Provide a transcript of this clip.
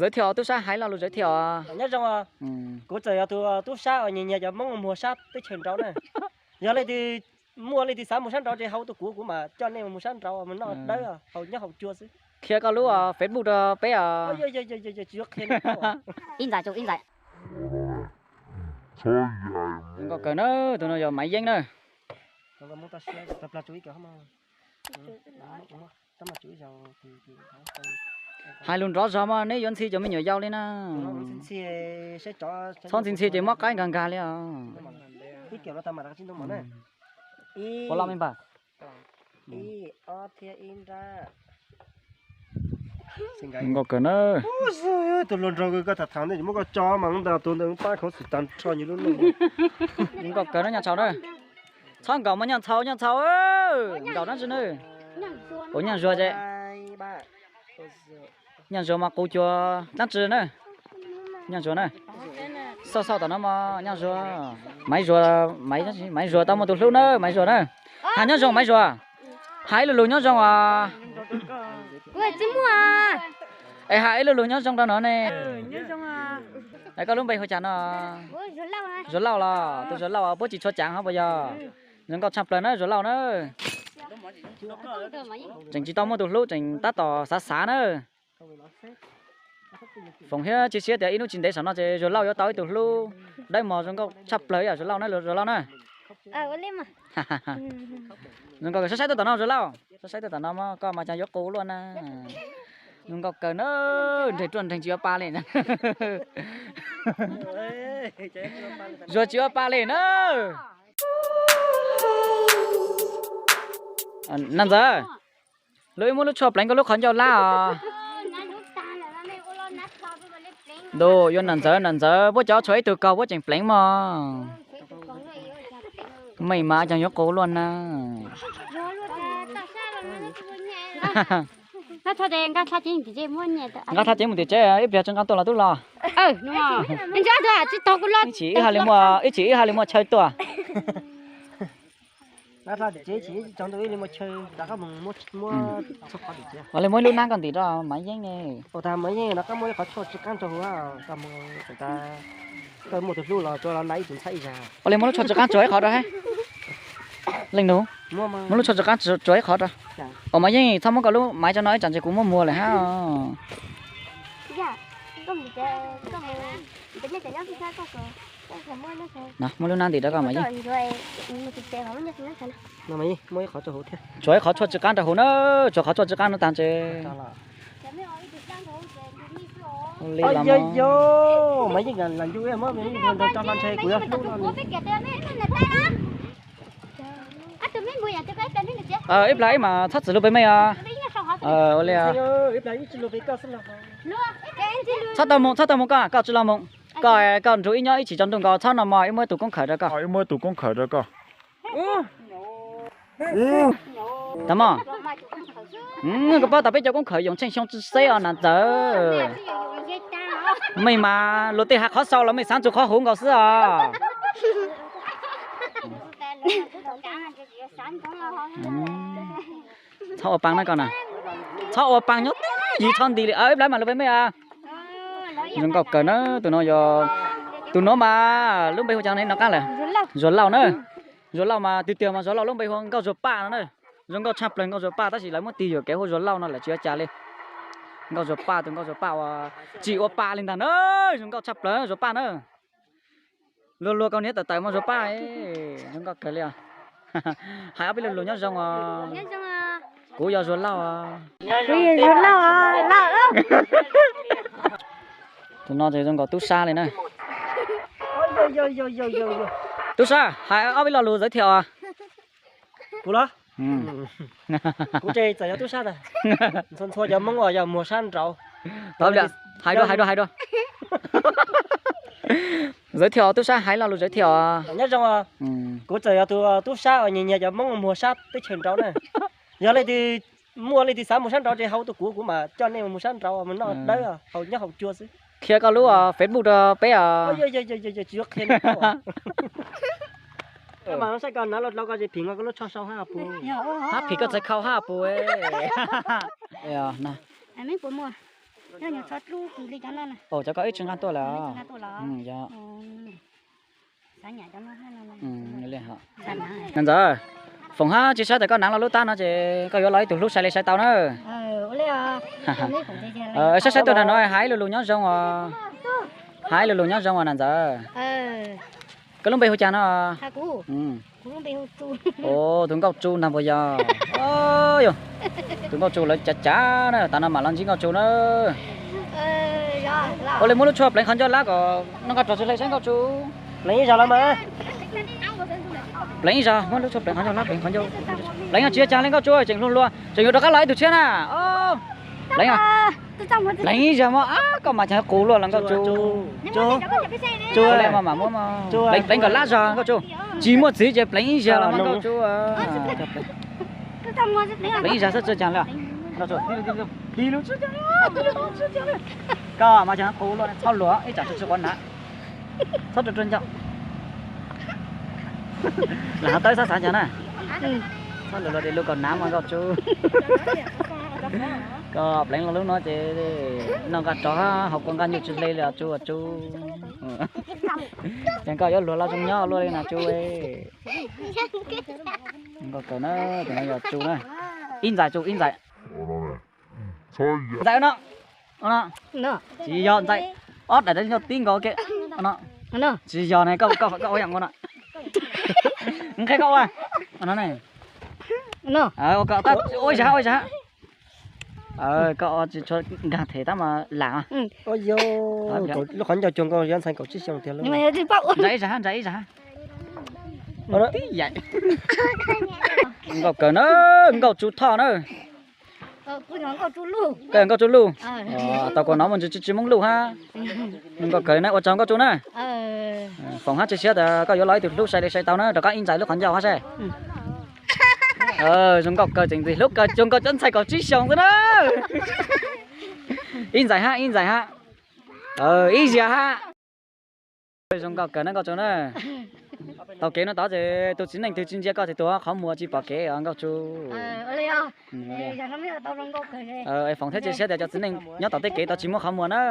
Giới thiệu tub sab hais lo lus giới thiệu. Nyob zoo, kuv txawm yog tus tub sab uas nyias nyias cov Hmoob muag sab teb chaws nraud na. Yog leej twg muaj leej twg xav mus sab nraud ces hau tus kuv, kuv mam coj nej mus sab nraud mus noj dawb haus nyob haus cua xwb. Qhia koj lub Facebook rau peb os. Ib ntxaim, ib ntxaim. Zoo nkauj kawg na, tus no yog Maiv Yeeb na. Hais lus nrov zog mog, neb yuav ntxhi cov me nyuam yaus li na. Txhob ntxhi ntxhi ces mob qaib nkag nkag li os. Zoo nkauj kawg na. Tus hluas nraug koj tham tham ntej muab koj tso mas ntawd tus ntawd pab khuv xim tag nrho nyob lub neej. Zoo nkauj kawg na Nyaaj Tshau na. Txhob nkaum mas Nyaaj Tshau, Nyaaj Tshau, nkaum dlaab tsi na. Ua Nyaaj Zuag ces. Nyaaj Zuag mas qus cuag dlaab tsi na. Nyaaj Zuag na. Xauj xauj tom no mas Nyaaj Zuag. Maiv Zuag, Maiv Zuag tau muaj tus hlub na, Maiv Zuag na. Hais nyob zoo Maiv Zuag. Hais ib lo lus nyob zoo os. Es hais ib lo lus nyob zoo rau no ne. Es koj lub npe hu cas no? Zuag Lauj los? Tus Zuag Lauj puab tsis tshua caav hov puas yog? Zoo nkauj tshaj plawg na Zuag Lauj na. Tseem tsis tau muaj tus hlub, tseem tab tom xav xav na. Foom thiab cia siab tias ib hnub tsis ntev saum no ces Zuag Lauj yuav tau ib tug hlub dawb mos zoo nkauj tshaj plawg ib yam Zuag Lauj na, Zuag Lauj na. Zoo nkauj kawg, saib saib tuaj tom no Zuag Lauj, saib saib tuaj tom no mas koj mas cas yuav qus luaj na. Zoo nkauj kawg na, nreeg ruaj nreeg tsis ua pa li. Zuag tsis ua pa li na. Nas Ntxawm, lub ib muab lub tshuaj pleev koj lub qhov ncauj lab os. Ntuj, yuav Nas Ntxawm, Nas Ntxawm, puab cov tshuav ib tug kaug puab tseem pleev mog. Mej mas cas yuav qus luaj na. Nqa thaj tsev mus tim tsev, ib pliag tsis nqa tuaj los tub los. Ib chim ib hab li muaj chaw tuaj. Ua li muab ib lub nab koj ntim rau Maiv Yeeb ne. Ua li muab lub tshuaj tsw qaab tsuag ib qhov rau. Leej nus, muab lub tshuaj tsw qaab tsuag ib qhov rau. Ua Maiv Yeeb, txhob muab koj lub maiv tso no ib tsam ntshe kuv muab muag lawm hab. Muab lub nab ntim rau koj Maiv Yeeb. Tshuav ib qhov tshuaj tsw qaab rau huv na, tshuav qhov tshuaj tsw qaab no tag ntshe. Li los Maiv Yeeb, kuv yuav hlub no. Ib plag ib mas txhob txwm lug pem mej os. Ua li. Txhob tau mus, txhob tau mus koj, koj tsi los mus. Koj, koj nrug ib nyob ib tsis tsaus ntuj nkaus, txhob no mog, ib muab ib tug koob khawm rau koj. Tag mog. Koj paub tas peb cov koob khawm yoom tsheej xyoo tsi xeb os Nas Ntxawm. Mej mas luag tej has qhov xau los mej xaav txug qhov huv nkaus xwb os. Txhob ua paag na koj na. Txhob ua paag nyob twj ywm txhob nti li. Ib plag mas lug pem mej. Zoo nkauj kawg na, tus nuav yog, tus nuav mas lub npe hu caag ne no qaab lawm? Zuag Lauj na. Zuag Lauj mas twg twg mas Zuag Lauj lub npe hu Nkauj Zuag Paj no na. Zoo nkauj tshaj plawg Nkauj Zuag Paj, tab sis lawv muab tig yuam kev hu Zuag Lauj no lawm tsis ua cas li. Nkauj Zuag Paj, tus Nkauj Zuag Paj uas tsim ua pa li ntag na. Zoo nkauj tshaj plawg Zuag Paj na. Luag luag kau niag tawm tawm mas Zuag Paj, zoo nkauj kawg li os. Hais ob peb lo lus nyob zoo os. Kuv yog Zuag Lauj os. Tus no ces zoo nkaus tub sab li na. Tub sab, hais ob peb lo lus giới thiệu os. Kuv los? Kuv ces txawm yog tub sab ntag. Ntxhua ntxhua cov Hmoob uas yog muag sab nraud. Hais dua, hais dua, hais dua. Giới thiệu, tub sab hais lo lus giới thiệu. Nyob zoo, kuv txawm yog tus tub sab uas nyiag nyiag cov Hmoob muag sab teb chaws nraud na. Yog leej twg muaj leej twg xav mus sab nraud ces hau tus kuv, kuv mam coj nej mus sab nraud mus noj dawb haus nyob haus cua xwb. Qhia koj lub Facebook rau peb os. Tsis yuav qhia. Koj mas saib koj hnav loj dlau koj tsis phim nkaus koj lub tsho sau hab puas? Hab phim koj txhais khau hab puas? Ov, cov koj ib tsis nqa tuaj lawm. Yog. Niam ntxawm, foom hab tsis saib tas koj hnav los lub tab no ces koj yuav los ib tug hlub sai li sai tau na. Saib saib tuaj nram no hais lus lus nyob zoo os. Hais lus lus nyob zoo os niam ntxawm. Koj lub npe hu cas no? Tus Nkauj Tsu ntag puas yog? Yog, tus Nkauj Tsu lawv cav cav na, tas no mam los ntsib Nkauj Tsu na. Ua li muab lub tshuaj pleev qhov ncauj lab kom noj nqaj rog tsis hle saib Nkauj Tsu. Pleev ib zaug los mas. Pleev ib zaug, muab lub tshuaj pleev qhov ncauj lab, pleev qhov ncauj. Pleev tsis yog cas li Nkauj Tsu, tseem hluas hluas tseem yuav rov qab los ib tug tshiab na. Pleev, pleev ib zaug mog, koj mas cas qus luaj los Nkauj Tsu. Pleev kom lab zog Nkauj Tsu. Tsis muaj txiv ces pleev ib zaug los mas Nkauj Tsu. Pleev ib zaug xwb tsis cas li. Koj mas cas qus luaj, txhob luag ib tsam tsis quav hnav. Txhob rua rua ncauj. Lam hov tawb txhob xav cas na. Txhob luag luag de lub kaus hnav mas Nkauj Tsu. Koj pleev los lub no ces noj nqaj rog hauv kua nqaj nyuj tsis hle li os Tsu, Tsu. Ces koj yuav luag los zoo nyob luaj li no Tsu. Nkauj Kaws na, tus no yog Tsu na. Ib Ntxais Tsu, ib Ntxais. Ntxais no. Tsis yog Ntxais, ob daim tib nkaus ke. Tsis yog ne, koj ua yam nkaus no. Nqe koj ua. Ua ib zag, ua ib zag. Koj tsis tshua nkag them tab mas lam. Lub qhov ncauj cuag nkauj yuav ntxhais kaum tsib xyoos tiag lauj. Ntxais ib zag, ntxais ib zag. Nkauj Kaws na, Nkauj Tsu Thoj na. Koj yog Nkauj Tsu Luj. Tau kuv hnov muaj ntsis tsis Hmoob Luj hab. Nkauj Kaws na, ua tsaug Nkauj Tsu na. Foom hab tsis siab tas koj yuav los ib tug hlub sai li sai tau na, rov qab ib Ntxais lub qhov ncauj hab seb. Zoo Nkauj Kaws tseem ntxim hlub kawg cuag nkauj cov ntxhais kaum tsib xyoos xwb na. Ib Ntxais hab, ib Ntxais hab. Ib Zias hab. Zoo Nkauj Kaws na Nkauj Tsu na. Tau kev no tod ces tus txiv neej twg tsis ntsia koj ces tus qhov muag tsis pom kev os Nkauj Tsu. Foom thiab tsis siab tias cov txiv neej nyob tom tej kev tod tsis muab qhov muag na.